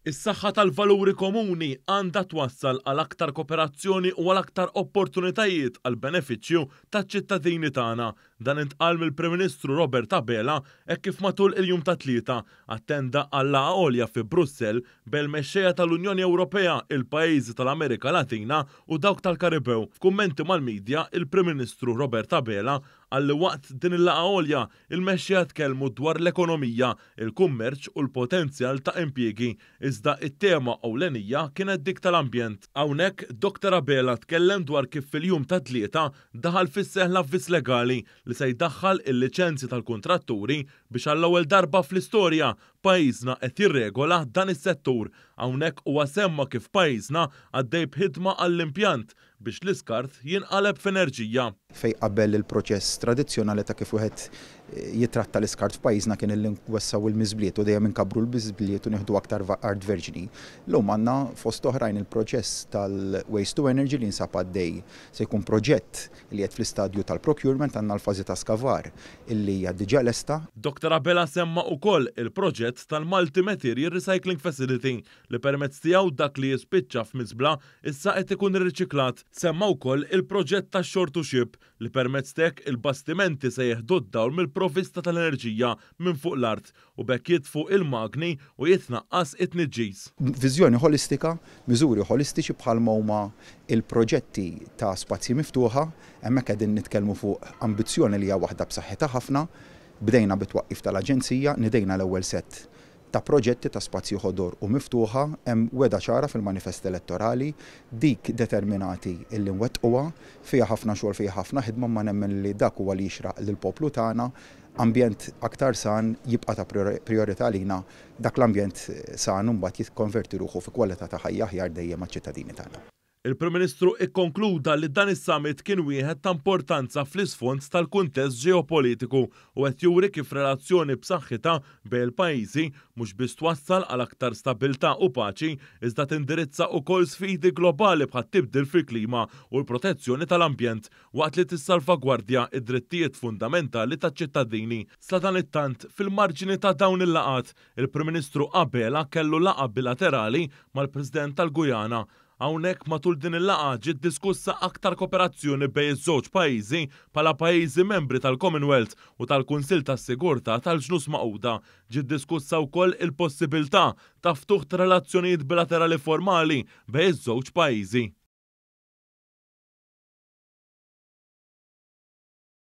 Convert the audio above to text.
Is-saħħa tal-valuri komuni għandha twassal għal aktar koperazzjoni u għal aktar opportunitajiet għall-benefiċċju taċ-ċittadini tagħna. Dan intqal mill-Prim Ministru Robert Abela hekk kif matul il-jum tat-Tlieta attenda għal laqgħa għolja fi Brussell bejn il-mexxejja tal-Unjoni Ewropea, il-pajjiżi tal-Amerika Latina u dawk tal-Karibew. F'kummenti mal-midja, il-Prim Ministru Robert Abela qal li waqt din il-laqgħa għolja, il-mexxejja tkellmu dwar l-ekonomija, il-kummerċ u l-potenzjal ta' impjiegi, iżda t-tema ewlenija kienet dik tal-ambjent. Hawnhekk, Dr Abela tkellem dwar kif fil-jum tat-Tlieta daħal fis-seħħ l-avviż legali li se jdaħħal il-liċenzji tal-kuntratturi biex għall-ewwel darba fl-istorja pajjiżna qed jirregola dan is-settur. Hawnhekk huwa semma kif pajjiżna għaddej b'ħidma għall-impjant biex l-iskart jinqaleb f'enerġija. Fejn qabel il-proċess tradizzjonali ta' kif wieħed jittratta l-iskart f'pajjiżna kien illi nwessgħu l-miżbliet u dejjem inkabbru l-miżbliet u nieħdu aktar art verġni. Illum għandna fost oħrajn il-proċess tal-waste to energy li jinsab għaddej. Se jkun proġett li qed fl-istadju tal-procurement, għandna l-fażi ta' skavar illi hija diġà lesta. Dr Abela semma ukoll il-proġett tal-Multi Material Recycling Facility li permezz tiegħu dak li jispiċċa f'miżbla issa qed ikun irriċiklat. Semma wkoll il-proġett tax-shore to ship li permezz t'hekk il-bastimenti se jieħdu d-dawl mill-provvista tal-enerġija minn fuq l-art u b'hekk jitfu il-magni u jitnaqqas it-tniġġis. Viżjoni ħolistika, miżuri ħolistiċi bħalma huma l-proġetti ta' spazji miftuħa, hemmhekk qegħdin nitkellmu fuq ambizzjoni li hija waħda b'saħħitha ħafna. Bdejna bit-twaqqif tal-aġenzija, nidejna l-ewwel sett ta' proġetti ta' spazji ħodor u miftuħa, hemm wegħda ċara fil-manifest elettorali, dik determinati illi nwettquha, fiha ħafna xogħol, fiha ħafna ħidma imma nemmen li dak huwa li jixraq lill-poplu tagħna, ambjent aktar san jibqa' ta' prijorità għalina, dak l-ambjent san imbagħad jikkonverti ruħu fi kwalità ta' ħajja aħjar dejjem għaċ-ċittadini tagħna. Il-Prim Ministru ikkonkluda li dan is-summit kien wieħed ta' importanza fl-isfond tal-kuntest ġeopolitiku u qed juri kif relazzjoni b'saħħitha bejn il-pajjiżi mhux biss twassal għal aktar stabbiltà u paċi iżda tindirizza wkoll sfidi globali bħat-tibdil fil-klima u l-protezzjoni tal-ambjent waqt li tissalvagwardja d-drittijiet fundamentali taċ-ċittadini. Sadanittant, fil-marġini ta' dawn il-laqgħat, il-Prim Ministru Abela kellu laqgħa bilaterali mal-President tal-Guyana Hawnhekk matul din il-laqgħa ġiet diskussa aktar koperazzjoni bejn iż-żewġ pajjiżi bħala pajjiżi membri tal-Commonwealth u tal-Kunsill tas-Sigurtà tal-Ġnus Magħquda. Ġiet diskussa wkoll il-possibiltà ta' ftuħ ta' relazzjonijiet bilaterali formali bejn iż-żewġ pajjiżi.